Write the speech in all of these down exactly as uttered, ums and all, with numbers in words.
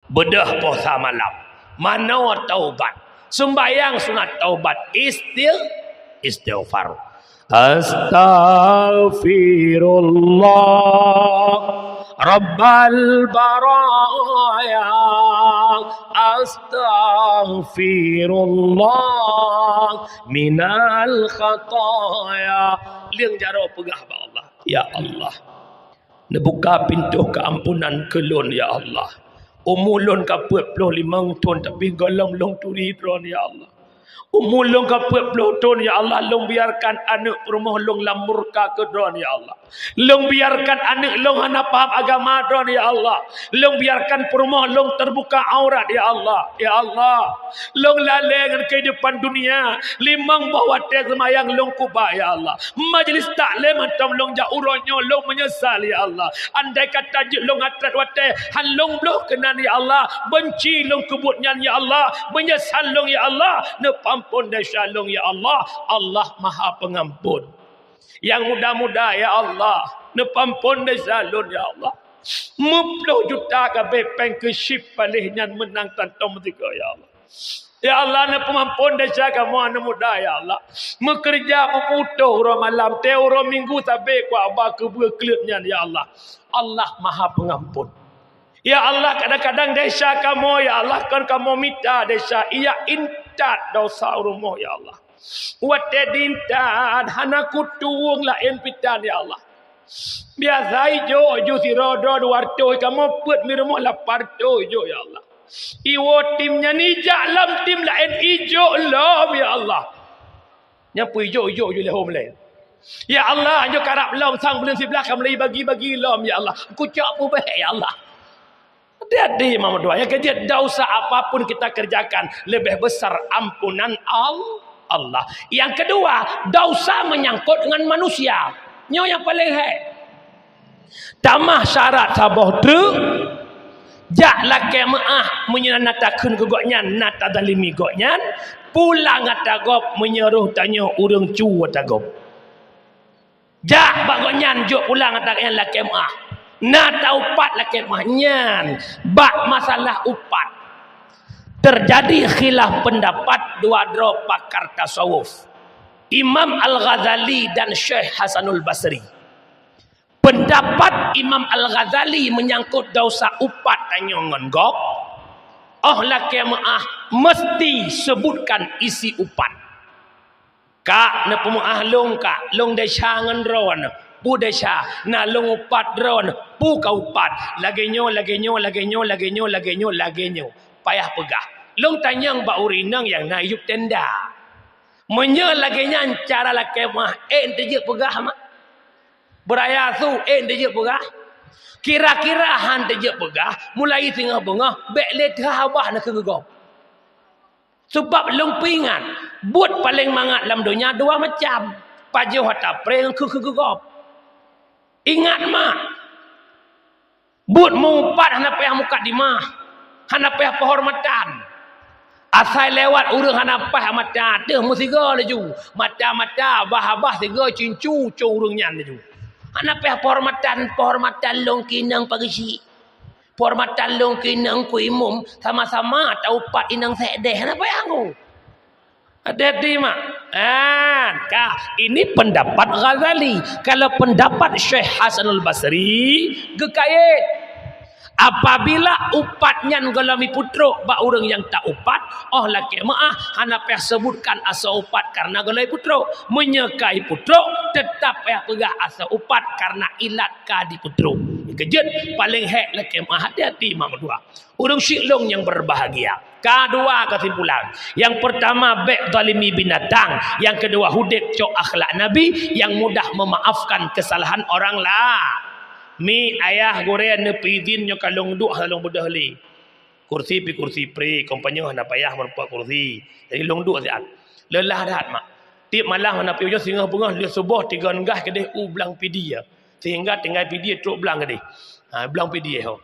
Beudôh puasa malam. Manoe taubat. Sumbayang sunat taubat. Istigh-, istighfar. Astaghfirullah Rabbal baraya. Astaghfirullah minal khataya. Lheueh jaroe peugah bak Allah, "Ya Allah, neubuka pintoh keuampunan keu lôn, ya Allah. Umu lôn ka peuet ploh limong thon, tapi gohlom lôn turi Droen, ya Allah. Umu lôn ka peuet ploh thon, ya Allah, lôn biarkan aneuk peurumoh lôn lam murka keu Droen, ya Allah. Lôn biarkan aneuk lôn hana paham agama Droen, ya Allah. Lôn biarkan peurumoh lôn teubuka aurat, ya Allah. Ya Allah, lôn lalée ngon keuhidupan dunia. Limong boh watée seumayang lôn kuba, ya Allah. Majlis taklim hantom lôn jak uroe nyoe, lôn meunyeusal, ya Allah. Andai kata jeuet lôn atret watée, han lôn bloh keunan, ya Allah. Beunci lôn keu buet nyan, ya Allah. Meunyeusal lôn, ya Allah. Neupeuampon desya lôn, ya Allah. Allah Maha Pengampun. Nyang muda-muda, ya Allah. Neupeuampon desya lôn, ya Allah. Meuploh juta ka abéh péng keu chip paléh nyan meunang tantong meusigoe, ya Allah. Ya Allah, neupeuampon desya kamoe aneuk muda, ya Allah. Meukeureuja beuputôh uroe malam, tée uroe minggu sabe kuaba keubeue kleuet nyan, ya Allah. Allah Maha Pengampun. Ya Allah, kadang-kadang desya kamoe, ya Allah, kon kamoe mita desya, iya intat desya u rumoh, ya Allah. Watée diintat, hana kutueng laén pitan, ya Allah. Biasa ijok ju sidroe-droe dua reutôh, kamoe peuet mirumoh lapan reutôh ijok, ya Allah. Iwoe tim nyan ijak lom tim laén ijok lom, ya Allah. Nyan peuijok-ijok ju lé hom lé. Ya Allah, nyoe karab lom sang buleuen siblaih ka mulai bagi-bagi lom, ya Allah. Kucok peubeh, ya Allah. Jadi, mama dua, nyang keujeuet, dosa apapun kita kerjakan, lebih besar ampunan Al-, Allah. Yang kedua, dosa menyangkut dengan manusia. Nyoe nyang paling hék. Tamah syarat saboh treuk, jak lakée meuáh meunyoe na takheun keu gobnyan, na tazalimi gobnyan, pulang ata gob meunyoe roh tanyoe ureuëng cu ata gob. Jak bak gobnyan, jok pulang ata gobnyan lakée meuáh. Na taupat lakée meuáh nyan bak masalah upat. Terjadi khilaf pendapat dua droe pakar tasawuf, Imam Al-Ghazali dan Syekh Hasanul Basri. Pendapat Imam Al-Ghazali menyangkut dosa upat tanyoe ngon gob, óh lakée meuáh meusti sebutkan isi upat. Kak, neupeumeuáh lôn, Kak, lôn desya ngon droeneuh. Peue desya? Na lôn upat droeneuh. Peue ka upat? Lagée nyoe, lagée nyoe, lagée nyoe, lagée nyoe, lagée nyoe, lagée nyoe. Payah peugah. Lôn tanyong bak ureuëng inong nyang na yup tenda. Meunyoe lagée nyan cara lakée meuáh, ék teujeuet peugah mak? Beuraya su, ék teujeuet peugah? Kira-kira han teujeuet peugah, mulai singoh beungoh, bék lé teuhah babah na keu geugob. Sabab lôn peuingat, buet paleng mangat lam donya dua macam, pajoh ata pré ngon keu keu geugob. Ingat mak, buet meu-upat hana payah mukadimah, hana payah penghormatan. Asai lewat ureuëng hana paih mata, teuh meusigoe laju. Mata-mata, babah-babah sigoe cincu cong ureuëng nyan laju. Hana payah penghormatan, penghormatan lôn keu inong pageusik. Penghormatan lôn keu inong ku imum, sama-sama taupat inong sekdeh, hana payah ngu. Hati-hati mak. Ah, ka, ini pendapat Ghazali. Kalau pendapat Syekh Hasanul Basri, geukayét. Apabila upat nyan gohlom ipeutrok bak ureuëng nyang taupat, óh lakée meuáh hana payah sebutkan asoe upat karena gohlom ipeutrok. Meunyoe ka ipeutrok, teutap payah peugah asoe upat karena ilat ka dipeutrok. Keujeuet paleng hék lakée meuáh, hati-hati mak meutuah. Ureuëng syik lôn nyang berbahagia. Ka dua kesimpulan. Yang pertama, bék zalimi binatang. Yang kedua, udeb cok akhlak Nabi yang mudah memaafkan kesalahan orang la-, Mi, ayah gurée neupeuidin nyoe ka lôn duek hana lôn beudôh lé. Kursi pi kursi pré, kompanyong hana payah meurumpok kursi. Jadi lôn duek siat. Leulah that mak. Tiep malam hana piôh singoh beungoh lheueh suboh tigon gah keudeh u blang pidie. Sehingga tinggai pidie trok blang keudeh. Ha, blang pidie ho.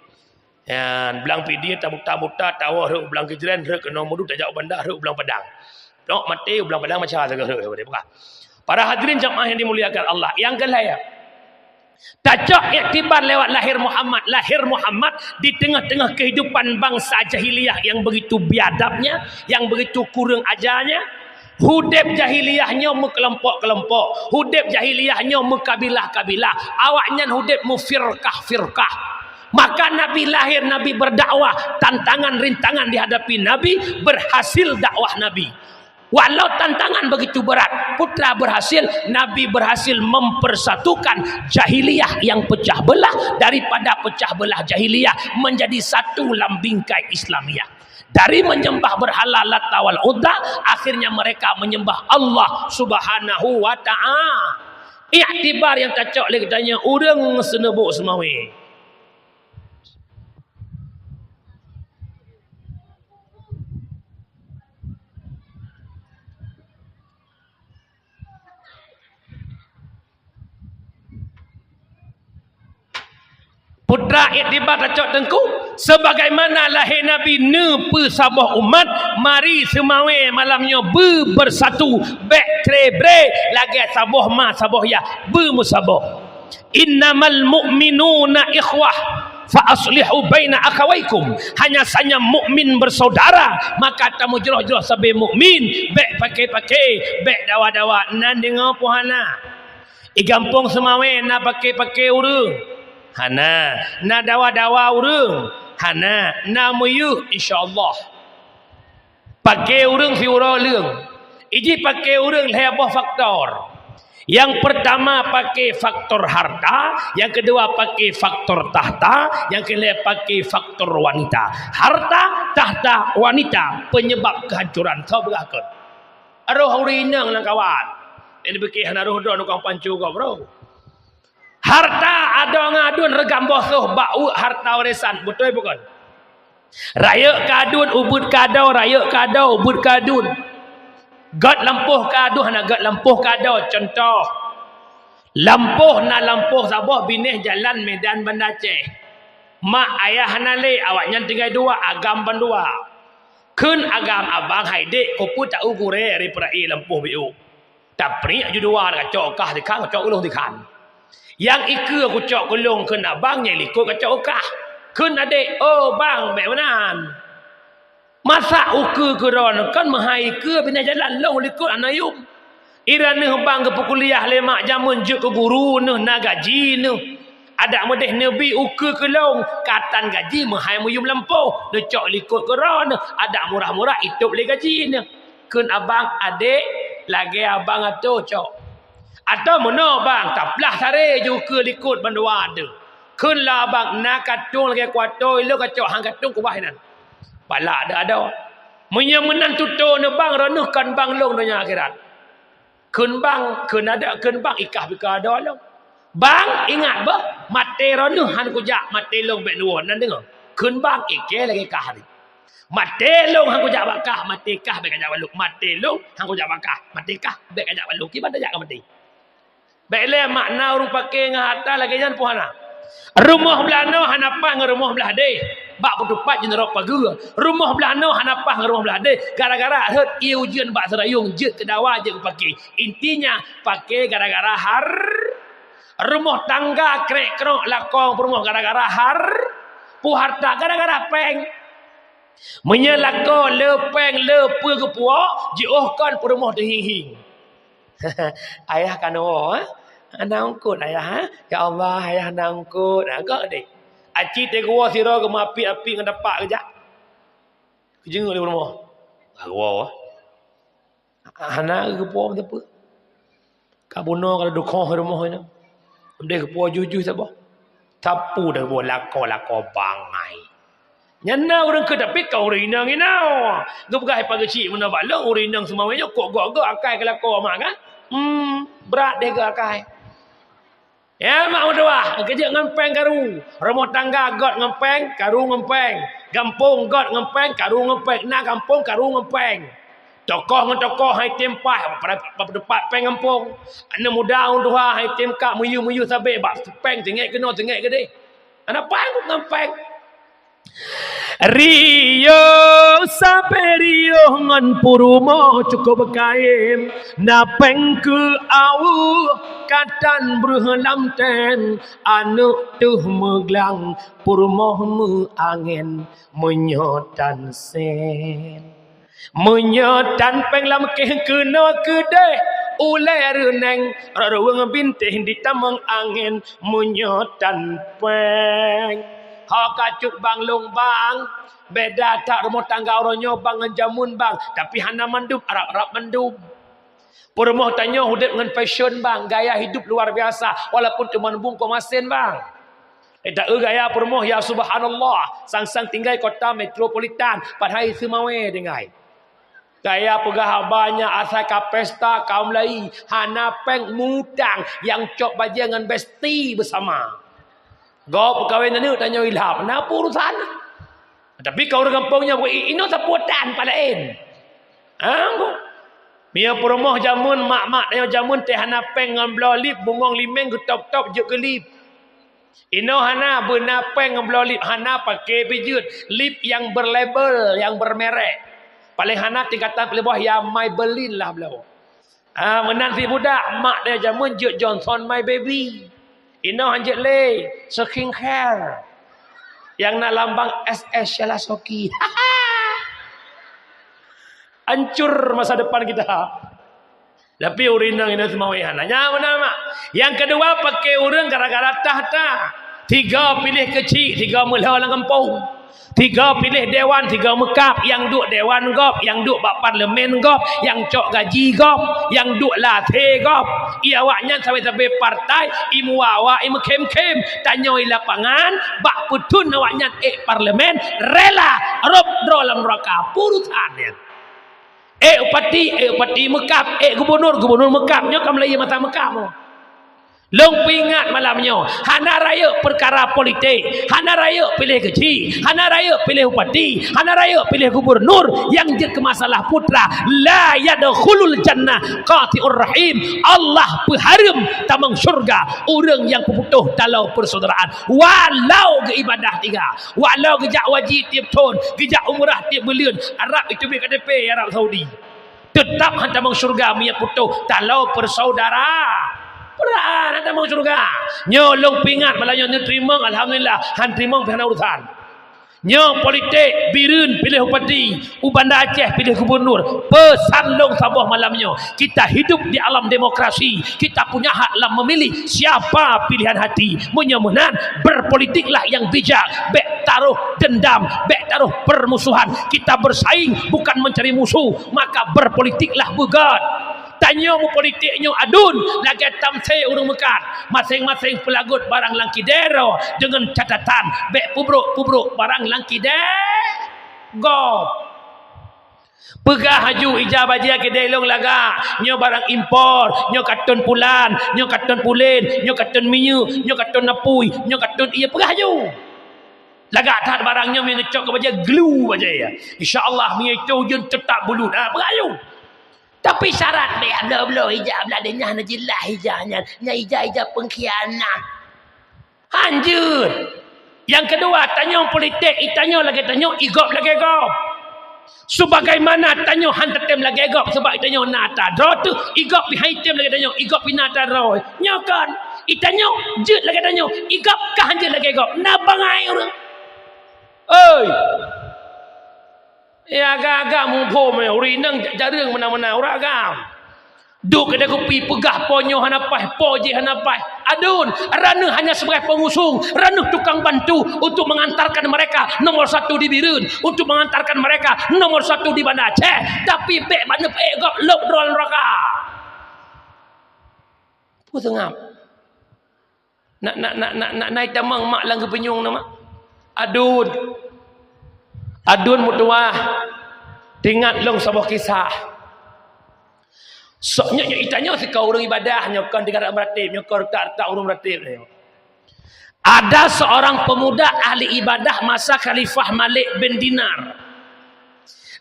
Nyan, blang pidie tabuta-buta, tawoe rhot u blang Gejrén, rhot keunoe Meudud, tajak u Banda, rhot u blang Padang. Trok maté u blang Padang, maca sagoe rhot, rhot, rhot. Para hadirin jamaah yang dimuliakan Allah, nyang keulhèe, Tacok iktibar lewat lahir Muhammad. Lahir Muhammad di tengah-tengah kehidupan bangsa jahiliyah yang begitu biadabnya, yang begitu kurang ajarnya. Hudeb jahiliyah nyoe meukelompok-kelompok. Hudeb jahiliyah nyoe meukabilah-kabilah. Awaknyan hudeb meufirkah-firkah. Maka Nabi lahir, Nabi berdakwah, tantangan, rintangan dihadapi Nabi, berhasil dakwah Nabi. Walau tantangan begitu berat, putra berhasil, Nabi berhasil mempersatukan jahiliyah yang pecah belah daripada pecah belah jahiliyah menjadi satu lam bingkai Islamiyah. Dari menyembah berhala Lata wal Uzza, akhirnya mereka menyembah Allah Subhanahu wa Ta'ala. Iktibar nyang tacok lé geutanyoe ureuëng seuneubok seumawé. Putra iktibar tacok teungku, sebagaimana lahé Nabi neupeusaboh umat, mari seumawé malam nyoe beubersatu, bék kre-bre lagée saboh ma saboh yah, beumeusaboh. "Innamal mu'minuna ikhwah, fa aslihu baina akhawaikum." Hanya saja mukmin bersaudara, maka tamujroh-jroh sabe mukmin, bék paké-paké, bék dawa-dawa, nan deungoe puhana. Di gampông seumawé na paké-paké ureuëng? Hana. Na dawa-dawa ureuëng? Hana. Na meuyeuh, insya Allah. Paké ureuëng siuroe leueng. Iji paké ureuëng lhée boh faktor. Yang pertama paké faktor harta, yang kedua paké faktor tahta, yang kelhée paké faktor wanita. Harta, tahta, wanita penyebab kehancuran. Soe peugah kon? Roh ureuëng inong lam kawan. Nyang dipike hana roh droe nukang pancu gob roh. Harta adoe ngon aduen reugam boh soh bak uek harta warisan, beutôi bukon? Rayeuk keu aduen, ubeuet keu adoe, rayeuk keu adoe, ubeuet keu aduen. Gét lampôh keu aduen, hana gét lampôh keu adoe. Cuntoh, lampôh na lampôh saboh binéh jalan Medan Banda Aceh. Mak ayah hana lé, awaknyan tinggai dua, agam bandua. Kheun agam abang hai dék, keupeue ta-u gurée ri peura'i lampôh biôk. Tapriek ju dua kacok kah dikhan, kacok ulôn dikhan. Nyang ikeue kucok keu lôn kheun abang, nyang likot kacok kah. Kheun adék, "Oh bang, bék meunan. Masa ukeue keu droeneuh kon meuhai ikeue binéh jalan lôn likot hana yuem. Ira neuh bang geupeukuliah lé mak jameun jeuet keu guru neuh na gaji neuh. Adak meudeh neubi ukeue keu lôn, katan gaji meuhai meuyuem lampôh, neucok likot keu droeneuh, adak murah-murah itôb lé gaji neuh." Kheun abang, "Adék, lagée abang atoe cok. Atawa meunoe bang, taplah saré ju ukeue likot bandua deuh." Kheun lé abang, "Na katueng lagée kuatoe ilôn kacok, han katueng kubah inan." Balak deuh adoe. Meunyoe meunan tutoe neuh bang, droeneuh kon bang lôn donya akhirat. Kheun bang, kheun adak, kheun bang ikah bika adoe lôn. Bang, ingat beuh, maté droeneuh han kujak, maté lôn bék neuwoe, nan deungoe. Kheun bang, ikée lagée kah nyoe. Maté lôn han kujak bak kah, maté kah bék kajak bak lôn. Maté lôn han kujak bak kah, maté kah bék kajak bak lôn. Kiban tajak ka maté. Bék lé makna ureuëng paké ngon harta lagée nyan peue hana. Rumoh blah noe hana paih ngon rumoh blah deh. Bak peutupat jeuet rot pageue. Rumoh blah noe hana paih ngon rumoh blah deh. Gara-gara rhot ié ujeuen bak seurayong jeuet keu dawa jeuet keu paké. Intinya, paké gara-gara har-, rumoh tangga krek-krok lakong peurumoh gara-gara har-, peue harta gara-gara péng. Meunyoe lakoe le péng le peue geupuwoe, jiôh kon peurumoh teuhing-hing. Ayah ka neuwoe, eh? Hana eungkot ayah, eh? Ya Allah, ayah hana eungkot. Nah, gak deh. Aci teuguwoe sidroe geumeuapi-api ngon tapak geujak. Geujenguk di peurumoh. Ka geuwoe. Hana geupuwoe meuteupeu. Ka bunoe ka dukhoh rumoh nyan. Deh geupuwoe juih-juih saboh. Sapeue deh geupuwoe lakoe-lakoe bangai. Nyan na ureuëng keu tapi ka ureuëng inong inoe. Geupeugah ipageuchik meunoe bak lôn ureuëng inong seumawé nyoe kok gok-gok akai keu lakoe mak kan? Hmm, brat deh geuh akai. Ya, mak meutuwah, keujeuet ngon péng karu. Rumoh tangga gét ngon péng, karu ngon péng. Gampông gét ngon péng, karu ngon péng. Na gampông, karu ngon péng. Tokoh ngon tokoh hai tem paih, pada, pada, pada péng gampông. Aneuk muda ureuëng tuha hai tem ka meuyue-meuyue sabe bak péng teungét keunoe, teungét keudeh. Hana péng ngon péng. Rio Sabe riôh ngon peurumoh cukup kayém, na péng keu aweueh, katan breuh lam ten, aneuk teuh meuglang, peurumoh meuangén, meunyoe tan sén. Meunyoe tan péng lam kéh keunoe keudeh, ulée reuneng, rot ruweueng bintéh di tamong angén, meunyoe tan péng. Ho ka cut bang lôn bang, beda that rumoh tangga uroe nyoe bang ngon jameun bang, tapi hana mandum, arab-arab mandum. Peurumoh tanyoe udeb ngon fashion bang, gaya hidup luar biasa, walaupun teuma bungkôh masen bang. Eh, taeu gaya peurumoh, ya subhanallah, sang-sang tinggai kota metropolitan, padahai Seumawé tinggai. Gaya peugah haba nyan asai ka pesta kaum laén, hana péng mutang, nyang cok bajée ngon besti beusama. Gob peukawen aneuk tanyoe ilham, na peue urusan? Tapi ka ureuëng gampông nyan, "I-, inoe sapeue tan palaén?" Ah, meunyoe peurumoh jameun, mak-mak tanyoe jameun teuh hana péng ngon bloe lip, bungong limeng geutôb-tôb jeuet keu lip. Inoe hana beuna péng ngon bloe lip, hana paké pih jeuet. Lip nyang berlabel, nyang bermerek. Paléng hana tingkatan peuleubah ya Maybelline lah bloe. Ah, meunan si budak, mak dia jameun jeuet Johnson My Baby. Inoe han jeuet lé, skincare. Nyang na lambang S S Syalasoki. Hancur masa depan kita. Tapi ureuëng inong inoe Seumawé hana. Nyan beuna, mak. Nyang keudua, paké ureuëng gara-gara takhta. Tiga piléh keuchik, tiga meulhö lam gampông. Tiga piléh dewan, tiga meukab, nyang duek dewan gob, nyang duek bak parlemen gob, nyang cok gaji gob, nyang duek lasé gob. I awaknyan sabe-sabe partai, i muwa-wa, i meukhém-khém. Tanyoe i lapangan, bak peuthon awaknyan ék parlemen, rela rôb droe lam neuraka. Peue urusan nyan. Ék bupati, ék bupati meukab, ék gubunur, gubunur meukab. Nyoe ka meulayeue masa meukab. Lôn peuingat malam nyoe, hana rayeuk peukara politik, hana rayeuk piléh keuchik, hana rayeuk piléh bupati, hana rayeuk piléh gubunur nyang jeuet keu masalah putra. La yadkhulul jannah qati'ur rahim. Allah peuhareuem tamong syurga ureuëng nyang peuputôh taloe persaudaraan, walau geuibadah tiga. Walau geujak haji tieb thon, geujak umrah tieb buleuen, Arab iteubiet K T P Arab Saudi. Teutap han tamong syeuruga meunyo putôh taloe persaudaraan. Peuraan han tamong syeuruga. Nyoe lôn peuingat malam nyoe neuteurimong, alhamdulillah, han teurimong pih hana urusan. Nyoe politik, Bireuen piléh bupati, u Banda Aceh piléh gubunur. Peusan lôn saboh malam nyoe, kita hidup di alam demokrasi, kita punya hak lam memilih siapa pilihan hati. Meunyoe meunan, berpolitiklah yang bijak, bék taroh dendam, bék taroh permusuhan. Kita bersaing bukan mencari musuh, maka berpolitiklah beugét. Tanyoe meupolitik nyoe aduen lagée tamsé ureuëng meukat, maséng-maséng peulagot barang lam kidée droe deungon catatan bék peubrok-peubrok barang lam kidée gob. Peugah haju ija bajée keudée lôn lagak, nyoe barang impor, nyoe katôn pulan, nyoe katôn pulen, nyoe katôn minyeuk, nyoe katôn apui, nyoe katôn ié, peugah haju. Lagak that barang nyoe meunyo neucok keu bajée, glu bajée. Insya Allah meunyo itu ujeuen teutap bulut. Ha, peugah haju. Tapi syarat bék bloe-bloe ija blah deh nyan, na jeulaih ija nyan, nyan ija-ija pengkhianat. Hanjeuet. Nyang keudua, tanyoe politik, i tanyoe lagée tanyoe, i gob lagée gob. Sebagaimana tanyoe han tatem lagée gob, sebab i tanyoe na atra droe teuh, i gob pih han item lagée tanyoe, i gob pih na atra droe. Nyoe kon, i tanyoe jeuet lagée tanyoe, i gob ka han jeuet lagée gob. Na bangai ureuëng. Oi! Eh, agam-agam muphom, eh, ureuëng inong jareueng meunan-meunan, ureuëng agam. Duek keudeh kupi peugah po nyoe hana paih, po jih hana paih. Aduen, ranuh hanya sebagai pengusung, ranuh tukang bantu untuk mengantarkan mereka nomor satu di Bireuen, untuk mengantarkan mereka nomor satu di Banda Aceh. Tapi bék baneup ék gob lôb droe lam neuraka. Peue seungab? Nak, nak, nak, nak, nak, nak itamong mak lam geupeunyueng na mak. Aduen. Aduen meutuwah. Teuingat lôn saboh kisah. Sok nyoe, nyoe, i tanyoe sikaw ureuëng ibadah, nyoe kon tiga ratus meuratéb, nyoe kon retak-retak ureuëng meuratéb nyoe. Ada seorang pemuda ahli ibadah masa Khalifah Malik bin Dinar.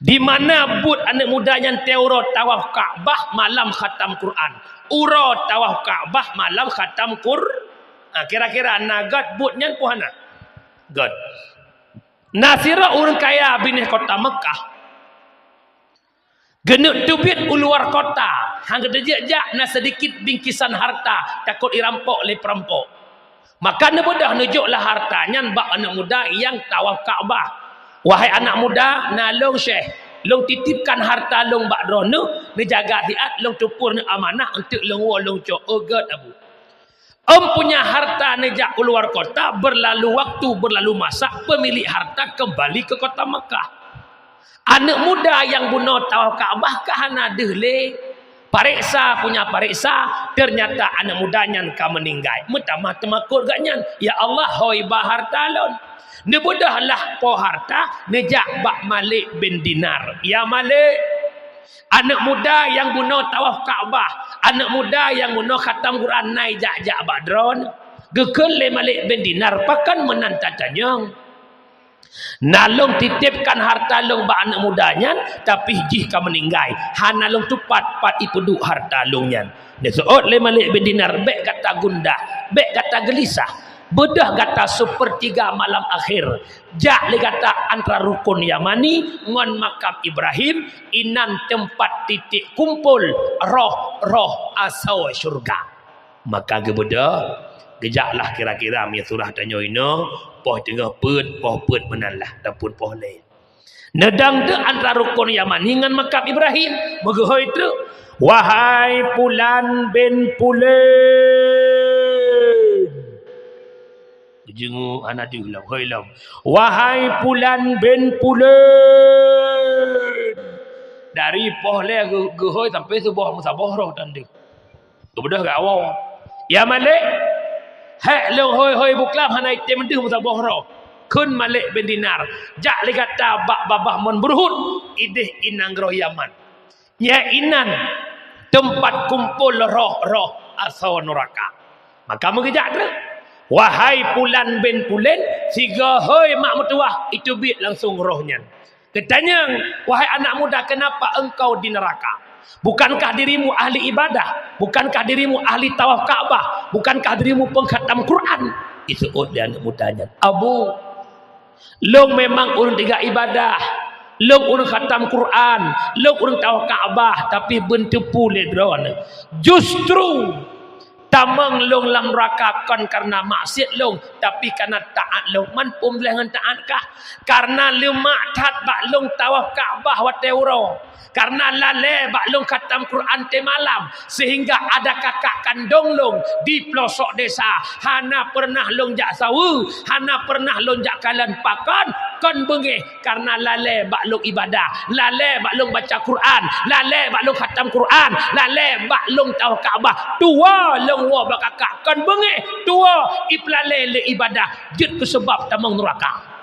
Di mana buet aneuëk muda nyan teuroe tawaf Ka'bah malam khatam Quran. Uroe tawaf Ka'bah malam khatam Qur-, ha, kira-kira na gét buet nyan peue hana? Gét. Na sidroe ureuëng kaya binéh kota Meukah. Geuneuk teubiet u luar kota, han geuteujak-jak na seudikit bingkisan harta, takot irampok lé peurampok. Maka neubeudôh neujok lah harta nyan bak aneuëk muda nyang tawaf Ka'bah. "Wahai anak muda, na lôn syeh, lôn titipkan harta lôn bak droeneueh, neujaga siat, lôn teupeue neuh amanah, eunteuk lôn woe lôn cok," "Oh, gét, Abu." Empunya harta neujak u luar kota, berlalu waktu, berlalu masa, pemilik harta kembali ke kota Mekah. Aneuëk muda nyang bunoe tawaf Ka'bah ka hana deuh lé. Pareksa punya pareksa, ternyata aneuëk muda nyan ka meuninggai. Meutamah teumakot gobnyan, "Ya Allah, hôi bah harta lôn." Neubeudôh lah po harta, neujak bak Malik bin Dinar. "Ya Malik, aneuëk muda nyang bunoe tawaf Ka'bah, aneuëk muda nyang bunoe khatam Quran na ijak-jak bak droeneueh." Geukheun lé Malik bin Dinar, "Pakon meunan tatanyong? Na lôn titipkan harta lôn bak aneuëk muda nyan, tapi jih ka meuninggai. Hana lôn tupat pat ipeuduek harta lôn nyan." Neuseuôt lé Malik bin Dinar, "Bék gata gundah, bék gata geulisah. Beudôh gata sepertiga malam akhir. Jak lé gata antara Rukun Yamani ngon Makam Ibrahim, inan teumpat titik kumpul roh-roh asoe syeuruga." Maka geubeudôh, geujaklah kira-kira meunyoe surah tanyoe inoe, poh teungoh peuet, poh peuet meunan lah, ataupun poh lhèe. Neudong teuk antara Rukun Yamani ngon Makam Ibrahim, meugeuhôi treuk, "Wahai Pulan bin Pulan." Geujingeuk hana deuh lom, hôi lom. "Wahai Pulan bin Pulan." Dari poh lhèe geu-, geuhôi sampai suboh meusaboh roh tan deuh. Geubeudôh geuwoe. "Ya Malik, hék lôn hôi-hôi buklam hana item deuh meusaboh roh." Kheun Malik bin Dinar, "Jak lé gata bak babah Mon Burhut, idéh i nanggroe Yaman. Nyan inan teumpat kumpul roh-roh asoe nuraka." Maka meugeujak treuk. "Wahai Pulan bin Pulan, sigoe hôi mak meutuwah, iteubiet langsong roh nyan. Geutanyong, 'Wahai anak muda, kenapa engkau di neraka? Bukankah dirimu ahli ibadah? Bukankah dirimu ahli tawaf Ka'bah? Bukankah dirimu pengkhatam Quran?'" Iseuôt lé anak muda nyan, "Abu, lôn memang ureuëng teuga ibadah, lôn ureuëng khatam Quran, lôn ureuëng tawaf Ka'bah, tapi beunteupeu lé droeneueh. Justru tamong lôn lam nuraka kon kareuna maksiat lôn, tapi kareuna taát lôn. Man peue lheueh ngon taát kah? Kareuna leumak that bak lôn tawaf Ka'bah watée uroe. Kareuna lalée bak lôn khatam Quran tiep malam, sehingga ada kakak kandong lôn di pelosok desa, hana pernah lôn jak saweue, hana pernah lôn jak kalon. Pakon? Kon beungéh, kareuna lalée bak lôn ibadah, lalée bak lôn baca Quran, lalée bak lôn khatam Quran, lalée bak lôn tawaf Ka'bah. Tuwoe lôn woe bak kakak, kon beungéh, tuwoe ipeulalée lé ibadah, jeuet keu seubab tamong nuraka."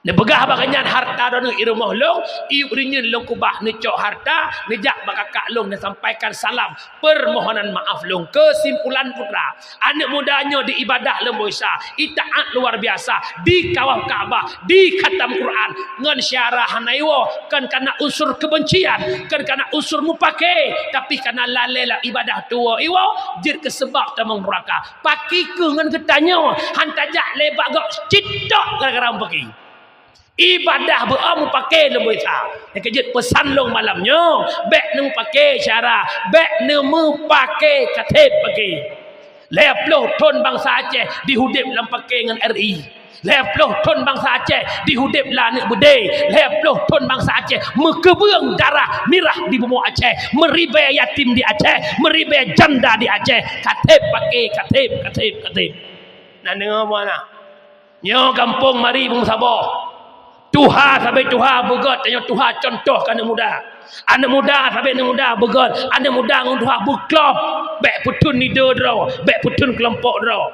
Neupeugah bak gobnyan, "Harta droeneueh i rumoh lôn, i ureuëng nyan lôn keubah, neucok harta, neujak bak kakak lôn, neusampaikan salam, permohonan maaf lôn." Keusimpulan putra, aneuëk muda nyoe di ibadah luar biasa, itaát luar biasa, di tawaf Ka'bah, di khatam Quran, ngon syara hana iwoe, kon kareuna unsur kebencian, kon kareuna unsur mupake, tapi kareuna lalée lam ibadah tuwoe iwoe, jeuet keu seubab tamong nuraka. Pakri keuh ngon geutanyoe, han tajak lé bak gob cit tok gara-gara mupake. Ibadah beu-o mupake luar biasa. Nyang keu jeuet peusan lôn malam nyoe, bék neumupake syara, bék neumupake katheb pake. Lhée ploh thon bansa Aceh diudeb lam pake ngon R I. Lhée ploh thon bansa Aceh diudeb lam aneuëk beudé. Lhée ploh thon bansa Aceh meukeubeung darah mirah di bumoe Aceh. Meuribée yatim di Aceh, meuribée janda di Aceh. Katheb pake, katheb, katheb, katheb. Na deungoe muana? Nyoe gampông Mari beumeusaboh. Tuha sabe tuha beugét, tanyoe tuha contoh keu aneuëk muda. Aneuëk muda sabe aneuëk muda beugét, aneuëk muda ngon tuha beuklop. Bék peutheun leader droe, bék peutheun keulompok droe.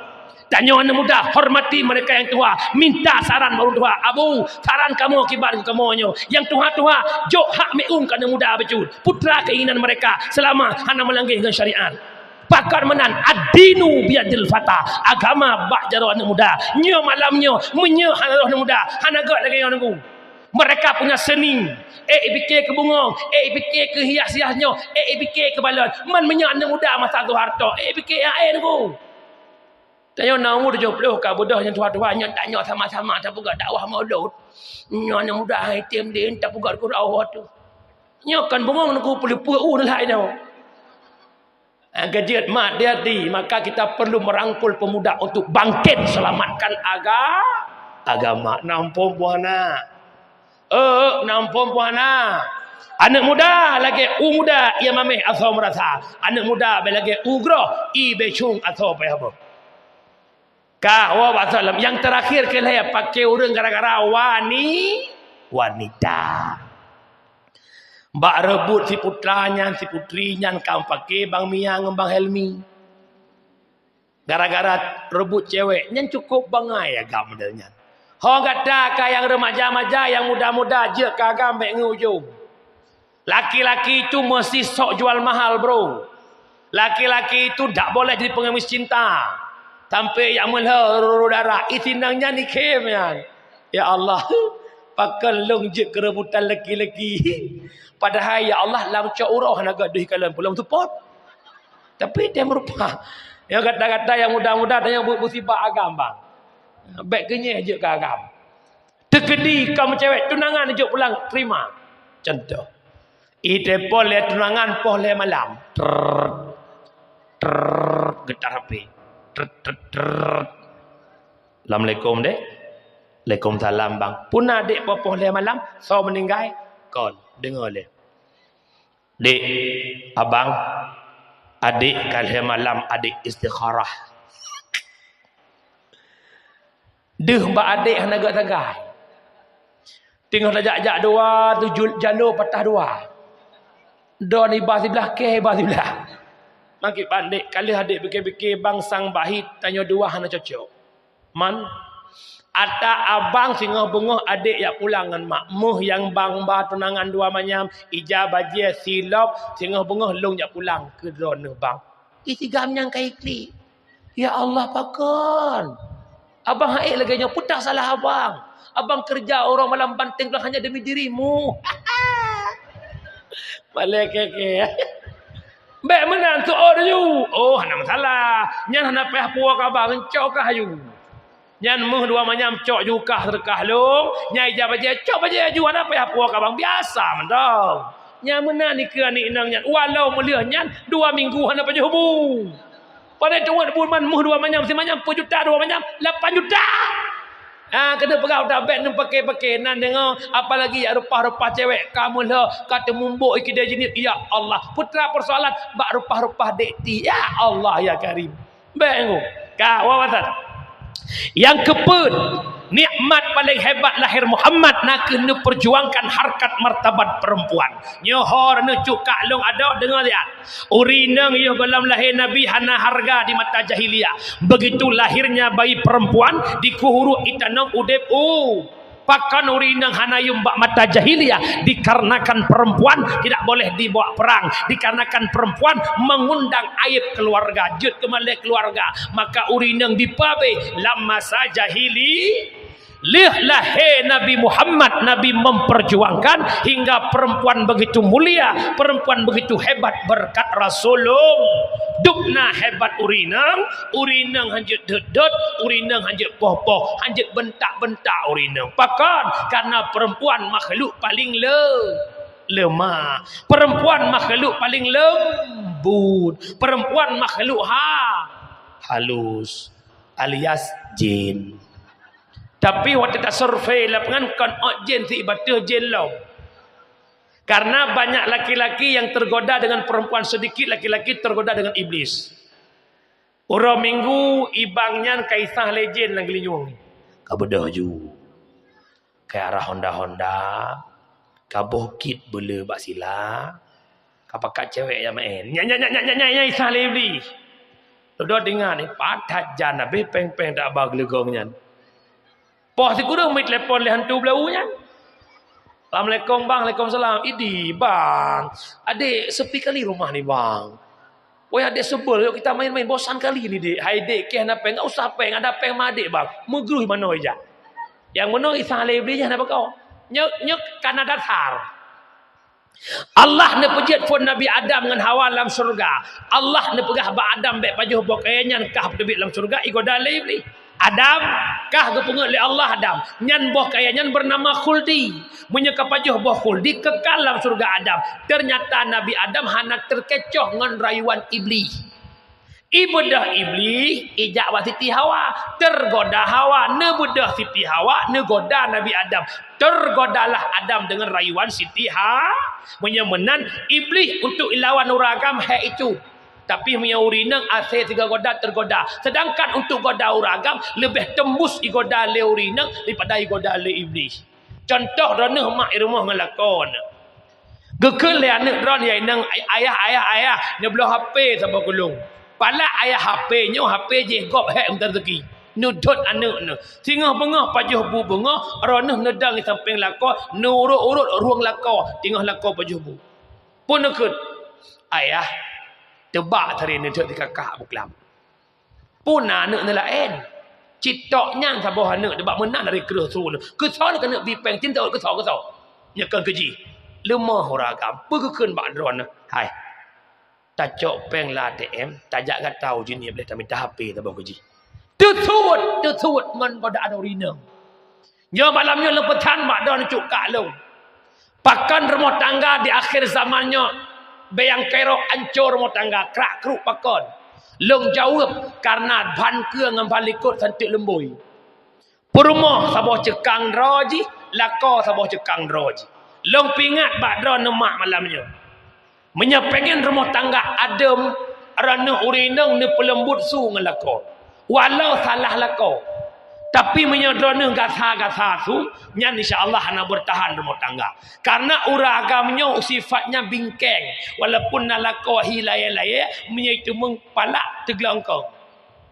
Tanyoe aneuëk muda hormati mereka nyang tuha, minta saran bak ureuëng tuha. "Abu, saran kamoe kiban kamoe nyoe." Nyang tuha-tuha jok hak miun keu aneuëk muda bacut. Putra keinginan mereka selama hana meulanggar ngon syariat. Pakon meunan, ad-dinu biyadil fata, agama bak jaroe aneuëk muda. Nyoe malam nyoe, meunyoe hana roh aneuëk muda, hana gét lagée nyoe nunggu. Mereka punya seni, ék ipike keu bungong, ék ipike keu hias-hias nyoe, ék ipike keu balon. Man meunyoe aneuëk muda masa Soeharto, ék ipike ék nunggu. Tanyoe na umu tujoh ploh ka beudôh nyang tuha-tuha nyoe, tanyoe sama-sama tapeugah dakwah maulud. Nyoe aneuëk muda hai tem den tapeugah keu Allah tu. Nyoe kan bungong nunggu peuleupeue u nilai nyoe. Ah, gadget mat hati-hati, maka kita perlu merangkul pemuda untuk bangkit selamatkan aga-, agama. Nampung buana. Eh, nampung buana. Aneuk muda lagèe u muda, ia mameh asoe meurasa. Aneuk muda bèk lagèe u groh, i bècung asoe payah boh. Ka, wa bak salam. Yang terakhir keu lhèe, paké ureueng gara-gara wani-, wanita. Bak reubot si putra nyan, si putri nyan ka paké Bang Mia ngon Bang Helmi. Gara-gara reubot cewek nyan cukup bangai agam model nyan. Ho gata ka nyang remaja-maja, nyang muda-muda, jeuet keu agam bèk ngon ujong. Laki-laki itu mesti sok jual mahal, bro. Laki-laki itu dak boleh jadi pengemis cinta. Sampai jak meuhôi ruru darah. Isi nang nyan ikhém nyan. Ya Allah, pakon lôn jeuet keurebutan laki-laki. Padahai ya Allah, lam cok uroe hana gadôh kalon pulang support. Tapi dia merupa. Nyang gata-gata nyang muda-muda dan nyang bu-, musibah agam, bang. Bèk keu nyan jeuet keu agam. Teukeudi kamoe cewek tunangan jok pulang terima. Contoh. Itelepon lé tunangan poh lhèe malam. Trrrr. Trrrr, getar H P. Trrrr, trrrr, trrrr. Assalamualaikum, Dek. Waalaikumsalam, Bang. Puna adék poh lhèe malam, soe meuninggai? Kon, deungö lé. Dek, abang, adék ka lhèe malam adék istikharah. Deuh bak adék hana gèt sagai. Teungoh tajak-jak dua, tu jul-, jaloe patah dua. Droeneuh iba siblah, kèe iba siblah. Mangkét ban dek, ka lheueh adék pike-pike bang sang bahi tanyoe dua hana cocok. Man, ata abang singoh beungoh adék jak pulang ngon mak. Meuh nyang bang ba tunangan dua manyam, ija bajèe silop, singoh beungoh lôn jak pulang keu droeneuh bang. Ih, si gam nyang ka iklik. Ya Allah, pakon? Abang hai lagèe nyoe, peue salah abang? Abang kerja uroe malam banting tulang hanya demi dirimu. Malèe kèe-kèe. Bèk meunan, tu'oh laju. Oh, hana masalah. Nyan hana payah puwoe keu abang, cok kah aju. Nyan meuh dua manyam cok ju kah seudeukah lôn, nyang ija bajèe cok bajèe aju, hana payah puwoe keu abang, biasa mantong. Nyang meunan dikeue aneuk inong nyan, walau meuleueh nyan dua minggu hana pajoh bu. Padahai teungoh buleuen meuh dua manyam, simanyam peujuta dua manyam, lapan juta. Ha, keuneuk peugah udah bèk neupaké-paké nan deungoe, apalagi jak reupah-reupah cewek, ka meulheueh, ka teumumbok i keudè jineuk, ya Allah. Putra persoalan bak reupah-reupah dek ti, ya Allah, ya Karim. Bèk ngu. Ka, wa wasat. Nyang keupeuet, nikmat paléng hebat lahé Muhammad na kheueh neupeurjuangkan harkat martabat perempuan. Nyoe ho neucukak lôn adoe deungoe liat. Ureueng inong yoh gohlom lahé Nabi hana hareuga di mata jahiliyah. Begitu lahirnya bayi perempuan, dikuhuruk itanom udeb u Pakon ureueng inong hana yum bak mata jahiliyah? Dikarenakan perempuan tidak boleh dibawa perang, dikarenakan perempuan mengundang aib keluarga, jeuet keu malèe keluarga. Maka ureueng inong dipabe lam masa jahili. Lheueh lahé Nabi Muhammad, Nabi memperjuangkan hingga perempuan begitu mulia, perempuan begitu hebat berkat Rasulullah. Dubna hebat ureueng inong, ureueng inong hanjeuet dot-dot, ureueng inong hanjeuet poh-poh, hanjeuet bentak-bentak ureueng inong. Pakon? Karena perempuan makhluk paling le-, lemah. Perempuan makhluk paling lembut. Perempuan makhluk ha-, halus alias jin. Tapi watèe tasurvei lapangan kon ot jin si ibateue jin lom. Karena banyak laki-laki yang tergoda dengan perempuan, sedikit laki-laki tergoda dengan iblis. Uroe Minggu, ibang nyan ka isah lé jén lam geulinyueng. Ka beudôh ju. Ka arah honda-honda. Ka boh kit beule bak sila. Ka pakat cewek nyang maén. Nyan, nyan, nyan isah lé Iblih. Dudoe deungon, eh, patat jan habéh péng-péng dak ba geuleugong nyan. Poh sikureueng meutelepon lé hantu blau nyan. "Assalamualaikum, Bang." "Waalaikumsalam." "Idi, Bang. Adék sepi kali rumah ni, Bang. Woi, adék sebel, yuk kita main-main, bosan kali ni, Dek." "Hai, Dek, kèe hana péng, enggak usah péng, ada péng ma adék, Bang." Meugrui manoe ija. Nyang meunoe isah lé Iblih nyan hana beuko. Nyoe, nyoe kana dasar. Allah neupeujeuet phon Nabi Adam ngon Hawa lam syeuruga. Allah neupeugah bak Adam bèk pajoh boh kayèe nyan kah teubiet lam syeuruga, igoda lé Iblih. Adam, kah geupeungét lé Allah Adam. Nyan boh kayèe nyan beunama khuldi. Meunyoe ka pajoh boh khuldi, kekal lam syeuruga Adam. Teunyata Nabi Adam hana teukecoh ngon rayuan Iblih. Ibeudôh Iblih, ijak bak Siti Hawa. Teugoda Hawa, neubeudôh Siti Hawa, neugoda Nabi Adam. Teugodalah Adam deungon rayuan Siti Ha-, meunyoe meunan, Iblih untuk ilawan ureueng agam hék itu. Tapi meunyoe ureueng inong asèe sigoe goda teugoda. Seudangkan untuk goda ureueng agam leubeh teumbus igoda lé ureueng inong daripada igoda lé Iblih. Cuntoh droeneuh mak i rumoh ngon lakoe neuh. Geukheun lé aneuk droeneuh, "Ya inong, ay-, ayah, ayah, ayah, neubloe H P saboh keu lôn." Palak ayah H P nyoe, H P jih gob hék meutareuki. Neudhôt aneuk neuh. Singoh beungoh pajoh bu beungoh, droeneuh neudong i sampéng lakoe, neuurôt-urôt rueng lakoe, teungoh lakoe pajoh bu. Peue neukheun? "Ayah, teubak tari neudhôt di kakak buklam." Peue na aneuk neulaén? Cit tok nyan saboh aneuk teubak meunan dari kreueh su neuh. Keusoe keuneuk bi péng cit tok keusoe, keusoe. Nyoe kon keu jih. Leumoh ureueng agam. Peue geukheun bak droeneuh? "Hai. Tacok péng lam A T M, tajak gata u Jeunieb lé tamita H P saboh keu jih." Teusuet, teusuet ngon godaan ureueng inong. Nyoe malam nyoe lôn peusan bak droeneuh cukak lôn. Pakon rumoh tangga di akhé zaman nyoe, bèe nyang keurok ancô rumoh tangga, krak-kruk pakon? Lôn jaweueb, kareuna ban keue ngon ban likot santeuk leumbôi. Peurumoh saboh ceukang droe jih, lakoe saboh ceukang droe jih. Lôn peuingat bak droeneuh mak malam nyoe. Meunyoe pengen rumoh tangga adem, droeneuh ureueng inong neupeuleumbot su ngon lakoe. Walau salah lakoe. Tapi meunyoe droeneuh gasa-gasa su, nyan insya Allah hana beurtahan rumoh tangga. Kareuna ureueng agam nyoe sifatnya bingkeng. Walaupun na lakoe hi layèe-layèe, meunyoe teumeung palak teuglengkong.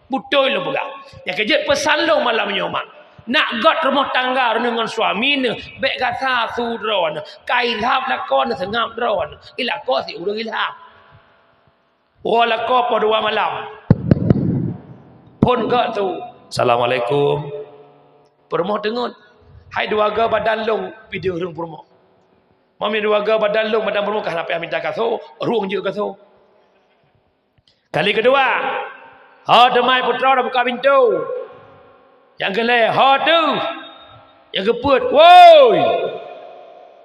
Beutôi lôn peugah. Nyang keu jeuet peusan lôn malam nyoe, mak. Nak göt rumoh tangga droeneuh ngon suami neuh, bèk gasa su droeneuh. Ka ilham lakoe neuh seungab droeneuh. Ilakoe si ureueng ilham. Woe lakoe poh dua malam. Phôn göt su. "Assalamualaikum." Peurumoh teungeut. Hai dua goe badan lôn, video ureueng peurumoh. Mami dua goe badan lôn, badan peurumoh ka sampai minta kaso, rueng jeuet kaso. Kali keudua, "Ho teumai putroe, buka pintoe." Nyang keu lhèe, "Ho teuh." Nyang keupeuet, "Woi!"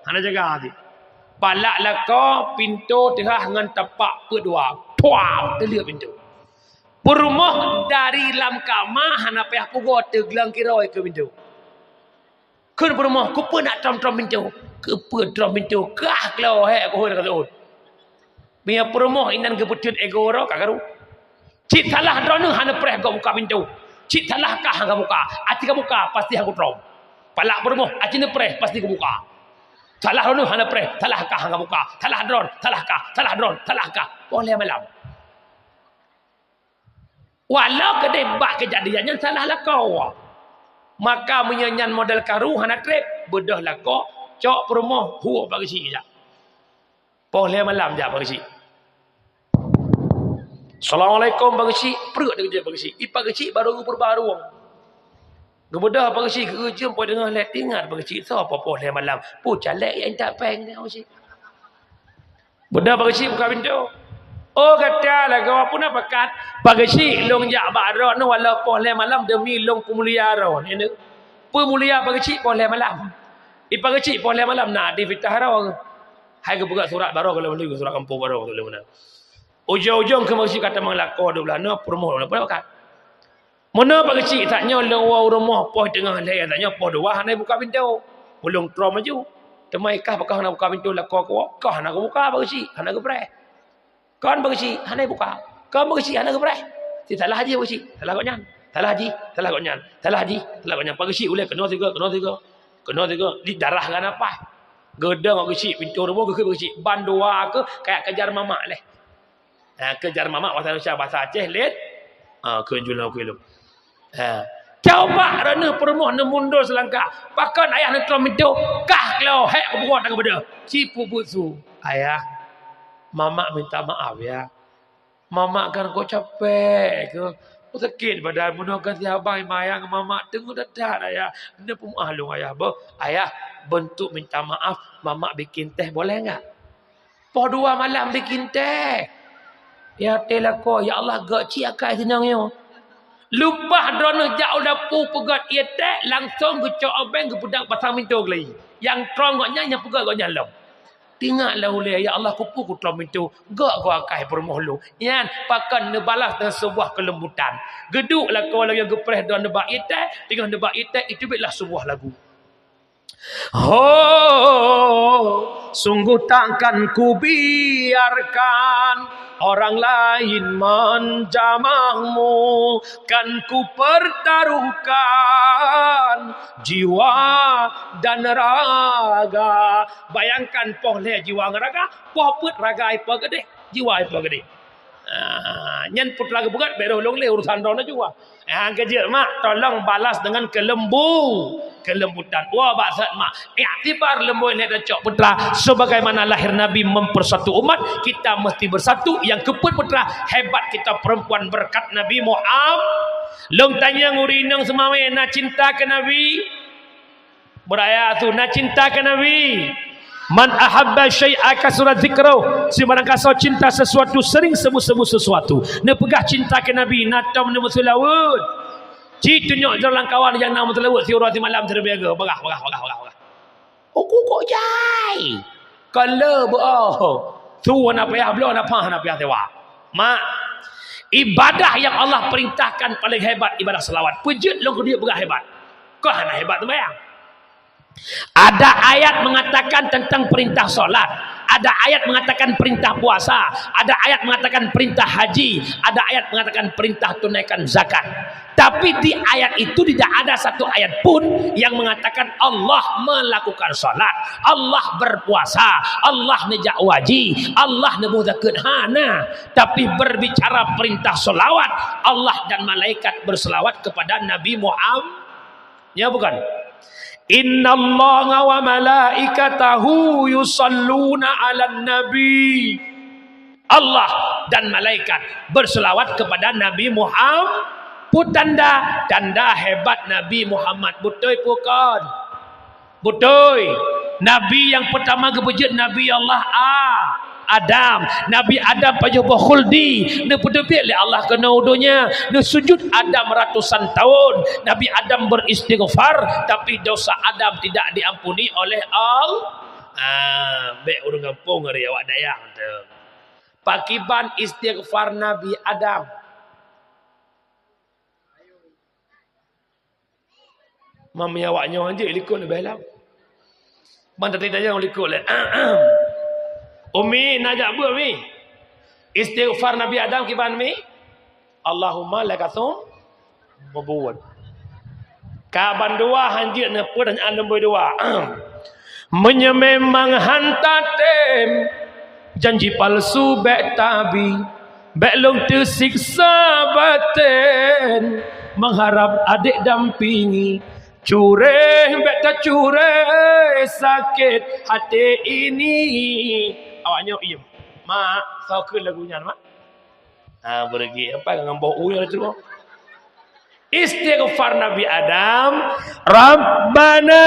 Hana jaga hati. Palak lakoe pintoe teuhah ngon tapak peuet dua. Puah! Teuleuek pintoe. Peurumoh dari lam kama hana payah pugoe teugleng kiroi keu pintoe. Kheun peurumoh, "Keupeue nak trom-trom pintoe?" "Keupeue trom pintoe? Kah klo hék keuhôi ka seuôt." Meunyoe peurumoh inan geupeuteun ego droe ka karu. Cit salah droeneuh hana preh gob buka pintoe. Cit salah kah hana buka. Aci ka buka, pasti hana trom. Palak peurumoh, aci neupreh, pasti geubuka. Salah droeneuh hana preh, salah kah hana buka. Salah droe, salah kah, salah droe, salah kah. Poh lhèe malam. Walau keudeh bak keujadian nyan salah lakoe. Maka meunyoe nyan model karu hana treb, beudôh lakoe, cok peurumoh, huok Pak Geuchik jak. Poh lhèe malam jak Pak Geuchik. "Assalamualaikum Pak Geuchik." Preuk teukeujot Pak Geuchik. I Pak Geuchik barô geupeuruba rueng. Geubeudôh Pak Geuchik, geujeum poh teungoh lhèe, ingat Pak Geuchik, soe poh lhèe malam. Peue caleg nyang intat péng nyoe Pak Geuchik. Beudôh Pak Geuchik buka pintoe. "Oh, gata lagoe peue na pakat?" "Pak Geuchik, lôn jak bak droeneuh walau poh lhèe malam demi lôn peumulia droeneuh." "Peumulia Pak Geuchik poh lhèe malam?" "I Pak Geuchik poh lhèe malam na di fitah droe." Hai geupeugah surat barô goh lom lheueh, surat kampông barô goh lom na. Ujong-ujong keu Pak Geuchik ka tamong lakoe dua blah nyoe, peurumoh dua blah nyoe, peue na pakat? "Meunoe Pak Geuchik, tanyoe lôn woe u rumoh poh teungoh lhèe, tanyoe poh dua hana buka pintoe. Ulôn trom laju. Teuma i kah pakon hana buka pintoe lakoe kuwoe, kah hana geubuka Pak Geuchik, hana geupreh. Kon Pak Geuchik hana buka. Kon Pak Geuchik hana geupreh. Cit salah jih Pak Geuchik, salah gobnyan. Salah jih, salah gobnyan. Salah jih, salah gobnyan. Pak Geuchik ulèe keunoe sigoe, keunoe sigoe. Keunoe sigoe, di darah ka na paih." Geudong Pak Geuchik pintoe rumoh, geukheun Pak Geuchik, "Ban dua keuh, kajak keujar mamak lé." Ha, keujar mamak bahasa Indonesia, bahasa Aceh laén. Ha, kheun ju lom, kheun lom. Ha. Coba droeneuh peurumoh neumundor seulangkah. Pakon ayah neutrom pintoe, kah klo hék geupeugah tanggong beudôh. Ci peubuet su. "Ayah, mamak minta maaf ya. Mamak kan kok capek keuh. Kok sakét badan, meunoe kan si abang mayang mamak teungoh that-that ayah. Neupeumeu'ah lôn ayah beuh. Ayah, beuntuk minta maaf, mamak bikin teh boleh enggak?" Poh dua malam bikin teh. Ya teh lakoe, "Ya Allah, gèt cit akai sinong nyoe." Leupah droeneuh jak u dapu peugöt ié teh, langsong geucok obeng geupeudang pasang minto keulayi. Nyang trong gobnyan, nyang peugöt gobnyan lom. Teuingat lom ulèe, "Ya Allah, keupeue kutrom minto, gok geuakai peurumoh lôn." Nyan pakon neubalas deungon seubuah keulembutan. Geuduek lakoe lagèe geupreh droeneuh bak ié teh, teungoh neuba ié teh, iteubiet lah seubuah lagu. Ho, sungguh takkan kubiarkan orang lain menjamahmu, kan kupertaruhkan jiwa dan raga. Bayangkan, poh lhèe jiwa ngon raga, poh peuet raga ipoh keudéh, jiwa ipoh keudéh. Ah, nyan putra geupeugah, "Bèk rôh lôn lé, urusan droeneuh jua." Ah, keujeuet mak, tolong balas dengan kelembu-, kelembutan. Woe bak sat mak, iktibar leumbôi lé tacok putra. Sebagaimana lahir Nabi mempersatu umat, kita mesti bersatu. Nyang keupeuet putra, hebat kita perempuan berkat Nabi Muhammad. Lôn tanyong ureueng inong seumawé na cinta keu Nabi? Beuraya su na cinta keu Nabi. "Man ahabba syai'a kasura dzikruh." Sibarang kasoe cinta sesuatu, sering sebut-sebut sesuatu. Neupeugah cinta keu Nabi, na tom neumeuseulaweuet. Ci tunyok jaroe lam kawan nyang na meuseulaweuet siuroe simalam sireubèe goe. Peugah, peugah, peugah, peugah, peugah. Uku kok jai. Kala beuoh. Su hana payah bloe, hana pah, hana payah sewa. Mak, ibadah nyang Allah perintahkan paling hebat ibadah seulaweuet. Peujeuet lôn keuneuk peugah hebat. Kah hana hebat seumbahyang. Ada ayat mengatakan tentang perintah salat, ada ayat mengatakan perintah puasa, ada ayat mengatakan perintah haji, ada ayat mengatakan perintah tunaikan zakat. Tapi di ayat itu tidak ada satu ayat pun yang mengatakan Allah melakukan salat, Allah berpuasa, Allah neujak haji, Allah neuboh zakeuet. Hana. Tapi berbicara perintah selawat, Allah dan malaikat berselawat kepada Nabi Muhammad. Ya bukan? "Innallaha wa malaikatahu yusalluna 'alan nabi." Allah dan malaikat berselawat kepada Nabi Muhammad. Peue tanda? Tanda hebat Nabi Muhammad. Beutôi peue kon? Beutôi. Nabi nyang peutama geupeujeuet Nabi Allah A-, Adam. Nabi Adam pajoh boh khuldi, neupeuteubiet lé Allah keunoe u donya. Neusujut Adam ratusan tahun. Nabi Adam beristighfar, tapi dosa Adam tidak diampuni oleh Allah. Ah, bèk ureueng gampông hari awak dayah tu. Pakiban istighfar Nabi Adam? Mami awak nyoe hanjeuet likot leubeh lam. Ban teuti tajang likot lé. Umi, na jak beuet, Mi. Istighfar Nabi Adam kiban, Mi? Allahumma lakatsum mabuwun. Ka bandua hanjeuet neupeu dan aleumboi dua. Meunyoe memang hanta tem janji palsu bèk tabi, bèk lôn teusiksa baten, mengharap adek dampingi, cureh bèk tacureh sakét hati ini. Awak nyoe iem. Mak, soe kheun lagu nyan, Mak? Ha, beureugi. Apa ngon boh u nyang teurimong? Istighfar Nabi Adam, "Rabbana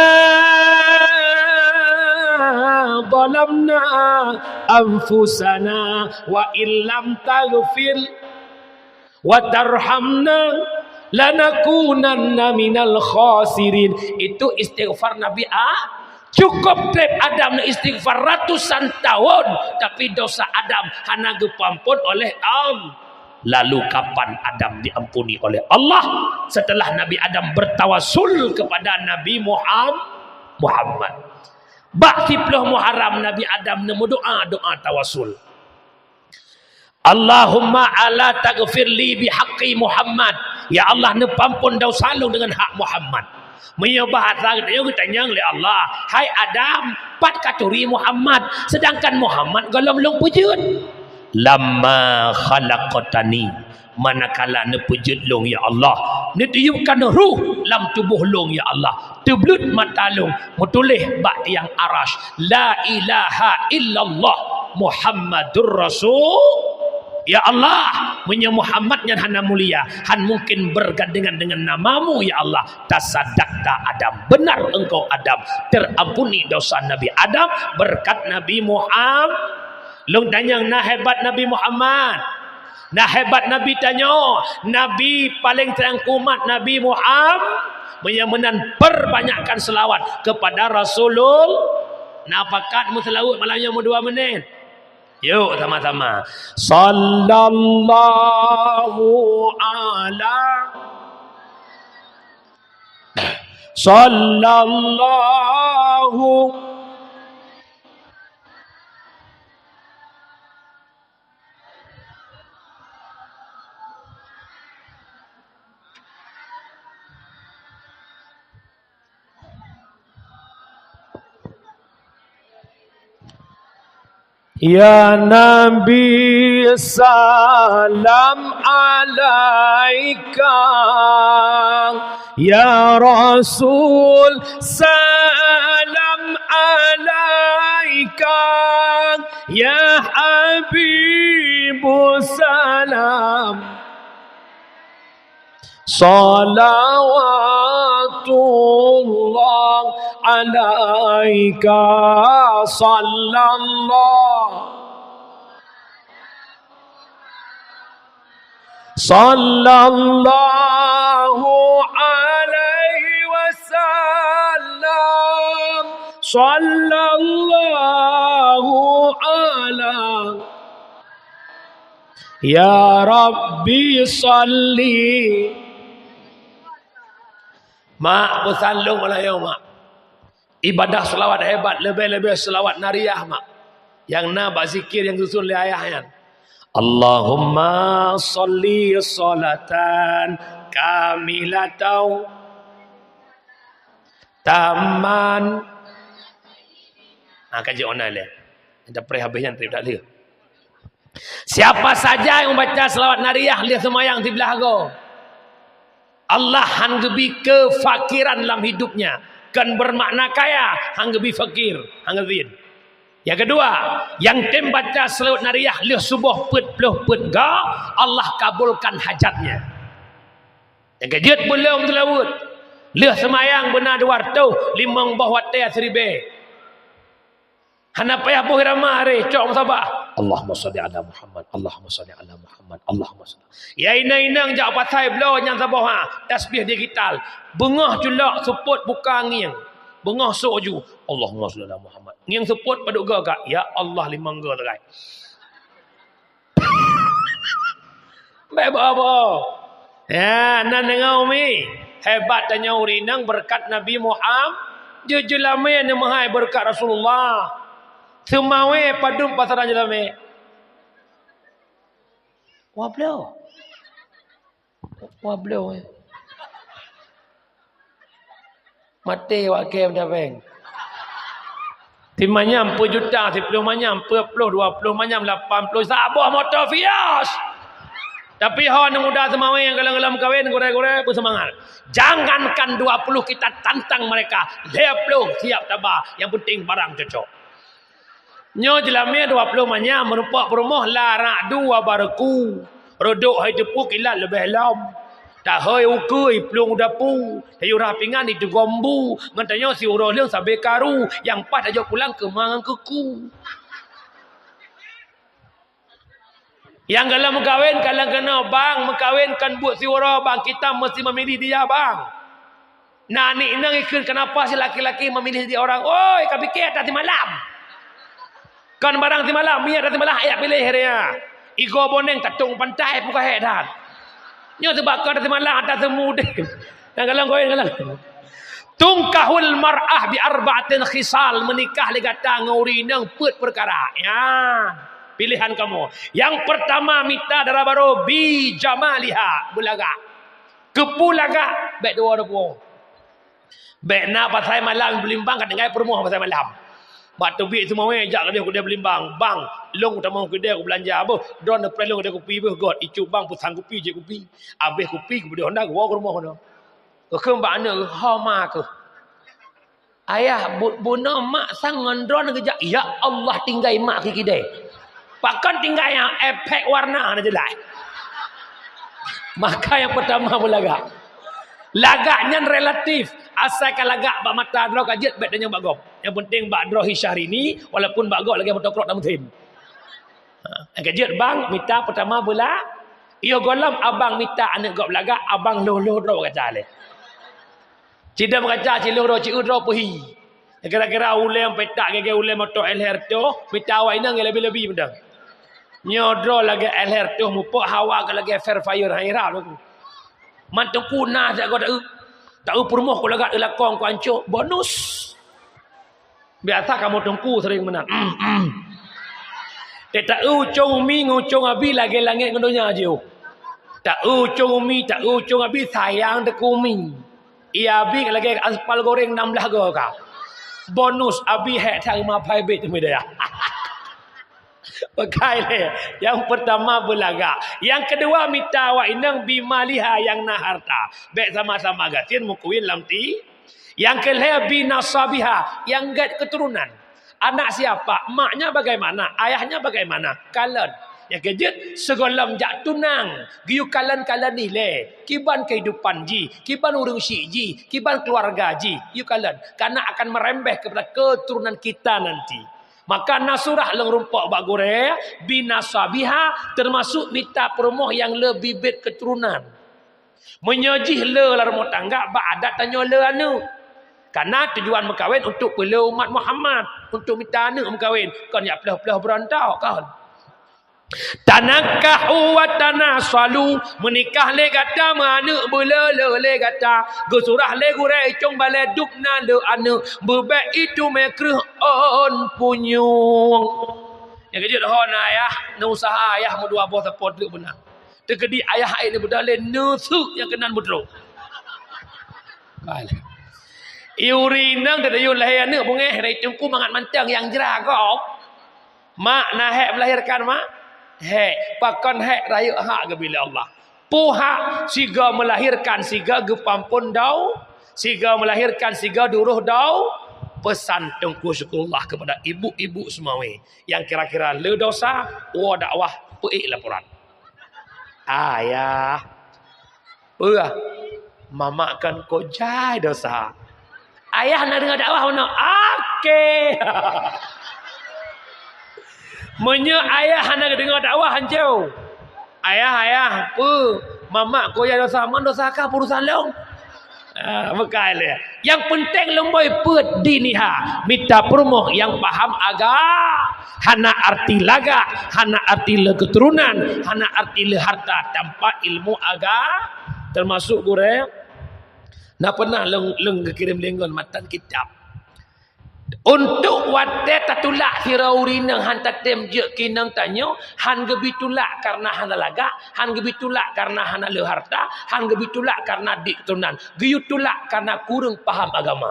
zalamna anfusana wa illam taghfir wa tarhamna lanakunanna minal khasirin." Itu istighfar Nabi A-, Cukup trép Adam neuistighfar ratusan tahun, tapi dosa Adam hana geupeuampon oleh Allah. Lalu kapan Adam diampuni oleh Allah? Setelah Nabi Adam bertawasul kepada Nabi Muham-, Muhammad. Bak siplôh Muharram Nabi Adam neumeudoa doa tawasul. "Allahumma ala taghfir li bihaqqi Muhammad." Ya Allah, neupeuampon desya lôn deungon hak Muhammad. Meunyoe bahasa geutanyoe geutanyong lé Allah, "Hai Adam, pat katuri Muhammad, sedangkan Muhammad gohlom lôn peujeuet?" "Lamma khalaqtani," manakala neupeujeuet lôn, ya Allah, neutiupkan ruh lam tuboh lôn, ya Allah, teubleut mata lôn, meutuléh bak tiang Arasy, "La ilaha illallah Muhammadur Rasul." Ya Allah, meunyoe Muhammad nyan hana mulia, han mungkin bergandengan dengan nama-Mu, ya Allah. Tasadakta Adam, benar engkau Adam, terampuni dosa Nabi Adam berkat Nabi Muhammad. Lôn tanyong, na hebat Nabi Muhammad? Nah, hebat Nabi tanyoe, Nabi paléng sayang keu umat Nabi Muhammad, meunyoe meunan perbanyakkan selawat kepada Rasulul. Nah, pakat meuseulaweuet malam nyoe meudua menit. Yuk sama-sama. Sallallahu ala, sallallahu. Ya Nabi, salam alaika. Ya Rasul, salam alaika. Ya Habibu, salam. Salawatullah alaika, sallallahu, sallallahu alaihi wasallam, sallallahu ala. Ya Rabbi salli. Mak, peusan lôn malam nyoe, mak. Ibadah selawat hebat, leubeh-leubeh selawat nariyah, mak. Nyang na bak zikir nyang susun lé ayah nyan. Allahumma salli salatan kamilatan tamman. Ha, ka jeuet online lé. Dah preh habéh nyan, trép dak lé. Siapa saja yang membaca selawat nariyah lheueh seumayang siblaih goe, Allah han geubi kefakiran lam hidupnya. Kon bermakna kaya, han geubi fakir, han geubi. Yang kedua, nyang tem baca selawat nariyah lheueh suboh peuet ploh peuet goe, Allah kabulkan hajatnya. Nyang keujeuet, beulom seulaweuet. Lheueh seumayang beuna dua reutôh, limong boh watée siribée. Hana payah boh irama aré, cok musabah. Allahumma shalli ala Muhammad, Allahumma shalli ala Muhammad, Allahumma shalli. Ya inong-inong jak pasai bloe nyang saboh ha, tasbih digital. Beungoh culok seupôt buka ngieng. Beungoh sôk ju, Allahumma shalli ala Muhammad. Ngieng seupôt padub goe gak, ya Allah limong goe sagai. Bék boh-boh. Ya, nan deungoe umi. Hebat tanyoe ureueng inong beureukat Nabi Muhammad. Jeuet jeulamé neumeuhai beureukat Rasulullah. Seumawé padum pasaran jeulamé. Wah bloe. Wah bloe. Maté wak kém dah beng. Simanyam peuet juta, siploh manyam, peuet ploh, dua ploh manyam, lapan ploh, saboh moto Vios. Tapi ho aneuk muda seumawé nyang golom-golom kawén, gurée-gurée, beuseumangat. Jangankan dua puluh kita tantang mereka, lhée ploh siap taba, yang penting barang cocok. Nyoe jeulamé dua ploh manyam, meurumpok peurumoh, la rak dua bareku. Rodok hai teupeu kilat leubeh lom. Tahôi ukeue iplueng u dapu, tayue rhah pingan iteugom bu, ngon tanyoe siuroe leueng sabé karu, nyang paih tajok pulang keu ma ngon keu ku. Nyang golom meukawen, ka lheueh keunoe, bang, meukawen kon buet siuroe, bang, kita meusti meumilih dia, bang. Na aneuk inong ikheun, kenapa si laki-laki memilih jadi orang? Oi, ka pike ata simalam. Kon barang simalam, minyak ata simalam, ayak piléh raya. Igoe boneng tatong pantai, pukah hek that. Nyoe teuba kon ata simalam, ata semu deh. Nyang galong koin galong. Tungkahul mar'ah bi arba'atin khisal, menikah lé gata ngon ureueng inong peuet peukara. Ya, pilihan kamoe. Yang pertama mita dara barô bi jamaliha, beulagak. Keupeue lagak, bék dua rupoh. Bék na pasai malam beulimbang ka tinggai peurumoh pasai malam. Bak teubiet seumawé jak keudeh keudeh beulimbang, "Bang, lôn tamong keudeh ku beulanja beuh, droeneuh preh lôn keudeh kupi beuh gôt, icu bang peusang kupi jeuet kupi. Abéh kupi kupeudeh honda kuwoe keu rumoh nyoe." Keukeun bak aneuk, "Ho ma keuh." Ayah bu-, bunoe mak sang ngon droeneuh geujak, ya Allah tinggai mak keu kidai. Pakon tinggai nyan, efek warna na jeulaih. Maka nyang peutama beulagak. Lagak nyan relatif. Asai ka lagak bak mata droe ka jeuet bék tanyong bak gob. Nyang penting bak droe hi Syahrini, walaupun bak gob lagée moto krok tameusém. Ha, nyang ka jeuet bang, mita peutama beula-, Yoh gohlom abang mita aneuk gob lagak, abang lhôh-lhôh droe kaca lé. Cidam kaca cilôh droe, cieu droe peuhi. Kira-kira ulèe petak gègèe ulèe moto L R toh, mita awak inong nyang leubeh-leubeh mantong. Nyoe droe lagèe L R toh mupok, hawa ka lagèe Fair Fire, hai rab lagu. Man teungku na jak goe taeu. Taeu peurumoh ku lagak, lakong ku ancô, bonus. Biasa kamoe teungku sering meunan. Teuh taeu ucông umi ngon ucông abi lagèe langèt ngon donya jih. Taeu ucông umi, taeu ucông abi sayang teuh keu umi. Iya abi lagèe aspal goreng nam blah goe ka. Bonus abi hék that mak pai bit umi dayah. Pakai lé. Yang pertama beulagak. Yang kedua mita awak inong bimaliha nyang na harta. Bèk sama-sama gasien meukuwin lam ti. Yang keulhèe binasabiha, nyang gèt keuturonan. Anak siapa? Maknya bagaimana? Ayahnya bagaimana? Kalon. Nyang keujeuet, sigohlom jak tunang, geuyue kalon-kalon ilèe, kiban kehidupan jih, kiban ureueng syik jih, kiban keluarga jih, yue kalon. Karena akan merembeh kepada keturunan kita nanti. Maka na surah lôn rumpok bak gurèe, binasabiha, termasuk mita peurumoh nyang le bibit keuturonan. Meunyoe jih le lam rumoh tangga, bak adat tanyoe le aneuk. Karena tujuan meukawen untuk peulé umat Muhammad, untuk mita aneuk meukawen, kon jak ploh-ploh beurontok, kon. Tanakahu wa tanasalu, meunikah lé gata, meuaneuk beulé-lé lé gata, geusurah lé gurèe cong balèe dub na le aneuk, beubèk itu mè kreueh ôn punyueng. Nyang keujeuet ho na ayah, na usaha ayah meudua boh sapo treuk beuna. Teukeudi ayah hai neubeudôh lé neuseuk nyang keunan beutrok. Kan. Iuri inong teuh yue lahé aneuk beungèh dari teungku mangat mantong nyang jra gob. Mak na hék melahirkan, mak? Hék. Pakon hék, rayeuk hak geubri lé Allah. Peue hak? Sigoe melahirkan, sigoe geupeuampon dau, sigoe melahirkan, sigoe diuroh dau. Pesan Teungku Syukurullah kepada ibu-ibu seumawé nyang kira-kira le dosa, woe dakwah, peuék laporan. Ayah. Peue? Mamak kan kok jai dosa. Ayah na deungoe dakwah meunoe? Oke. Meunyoe ayah hana deungoe dakwah, hanco. Ayah, ayah, peue? Mamak kok jai dosa, man dosa kah, urusan lôn. Ah, bukai lé. Nyang peunteng lumbôi peuet diniha, mita peurumoh nyang paham aga, hana arti lagak, hana arti le keuturonan, hana arti le harta, tanpa ilmu aga, termasuk gurèe. Na peunah lôn, lôn geukirém lé ngon matan kitab. Untuk watèe tatulak sidroe ureueng inong han tatém jeuet keu inong tanyoe, han geubri tulak kareuna hana lagak, han geubri tulak kareuna hana le harta, han geubri tulak kareuna dik tunan, geuyue tulak kareuna kureueng paham agama.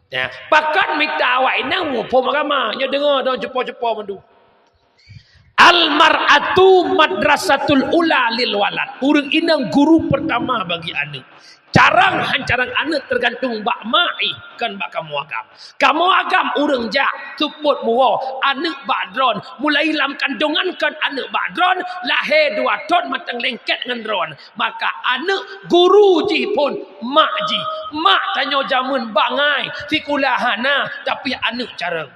Ya, pakon mita awak inong muphom agama, nyoe deungoe dong cupo-cupo mandum. Al mar'atu madrasatul ula lil walad. Ureueng inong guru pertama bagi aneuk. Carông han carông aneuk teugantung bak mak ih, kon bak kamoe agam. Kamoe agam ureueng jak seupôt muwoe aneuk bak droen, mulai lam kandongan kon aneuk bak droen, lahé dua thon mantong lengket ngon droen. Maka aneuk guru jih phon mak jih. Mak tanyoe jameun bangai, sikula hana, tapi aneuk carông.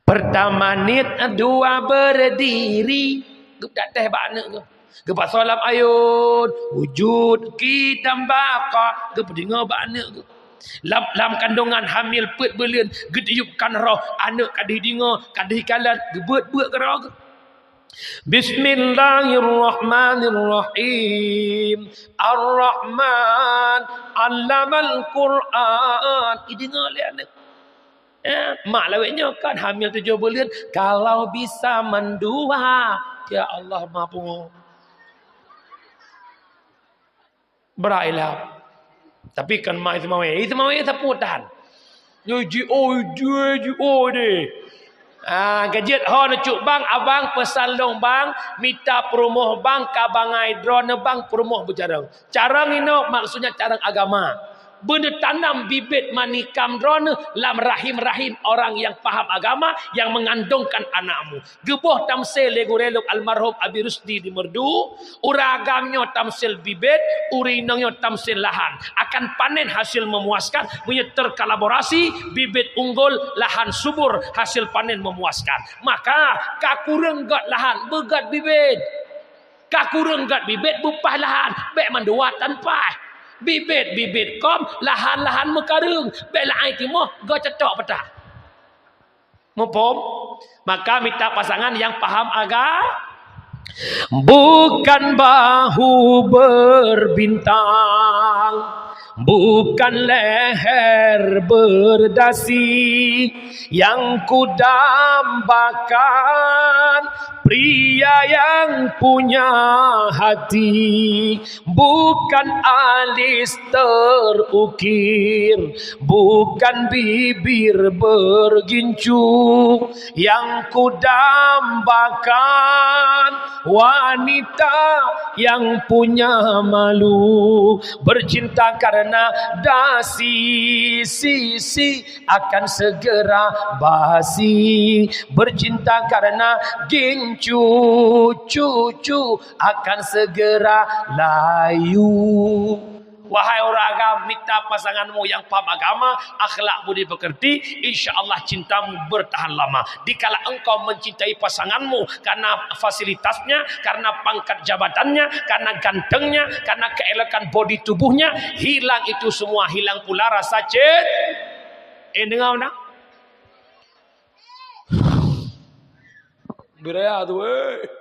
Pertama niet, dua berdiri. Geupeutah bak aneuk geuh. Geupasoe lam ayôn, wujud, qidam, baqa. Geupeudingoe bak aneuk geuh. Lam, lam kandongan hamil peuet buleuen, geutiupkan roh, aneuk ka deuh deungoe, ka deuh kalon, geubeuet-beuet keudroe geuh. Bismillahirrahmanirrahim. Ar-Rahman, allamal Qur'an. Ideungoe lé aneuk. Eh, mak lawét nyoe kan hamil tujoh buleuen, kalau bisa mandua, ya Allah, mampu. Bra ilap. Tapi kan mak Ismail, Ismail sapu tahan. Nyoe jiôh, jiôh, jiôh deh. Ah, ka jeuet ho neucok bang, abang peusan lôn bang, mita peurumoh bang, ka bangai droeneuh bang peurumoh beucarông. Carông inoe maksudnya carông agama. Beuneutanam bibit manikam droeneuh lam rahim-rahim orang yang paham agama yang mengandungkan anakmu. Geuboh tamsil lé gurée lôn almarhum Abi Rusdi di Meureudu, ureuëng agam nyoe tamsil bibit, ureuëng inong nyoe tamsil lahan. Akan panen hasil memuaskan, meunyoe terkolaborasi, bibit unggul, lahan subur, hasil panen memuaskan. Maka, ka kureueng göt lahan, beugöt bibit. Ka kureueng gét bibit beupah lahan, bék mandua tan pah. Bibit-bibit kôm, lahan-lahan meukareueng, bék laén timoh gét cocok peutah. Muphom? Maka mita pasangan nyang paham agama. Bukan bahu berbintang, bukan leher berdasi, yang kudambakan pria yang punya hati, bukan alis terukir, bukan bibir bergincu, yang kudambakan wanita yang punya malu, bercinta karena dasi, si, si akan segera basi, bercinta karena gincu, cucu akan segera layu. Wahai ureueng agam, mita pasanganmu nyang paham agama, akhlak budi pekerti, insya Allah cintamu bertahan lama. Dikala engkau mencintai pasanganmu karena fasilitasnya, karena pangkat jabatannya, karena gantengnya, karena keelokan bodi tubuhnya, hilang itu semua, hilang pula rasa cin-, eh, dengar mana? Biraya tu, eh.